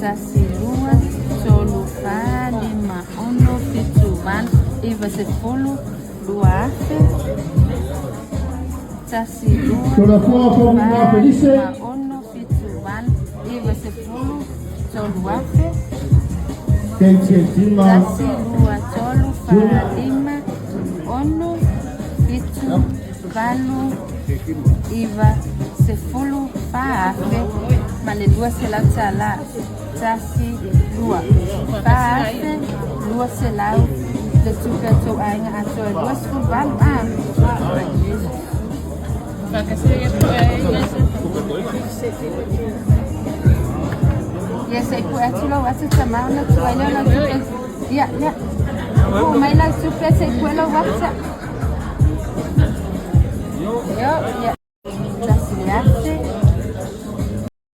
Tasi, lua, tolu, fa, lima, ono, fitu, valo, iva, sefulu, 2000. Tasi, lua, Toleafoa tolu, Faumuina fa, Felice. lima, ono, fitu, valo, iva, sefulu, 3000. Keitse Jima Tasi, lua, tolu, fa, lima, ono, fitu, valo, iva, sefulu, 4000 ma le $200. Tasi, lua, 4200 le tupe a tou aiga atoa e 28 a. Ia se i pue atu lau ata tama ona tuai lea o lau tupe. Ia, ia. Puu mai lau tupe se i pue lau ata. Io, ia.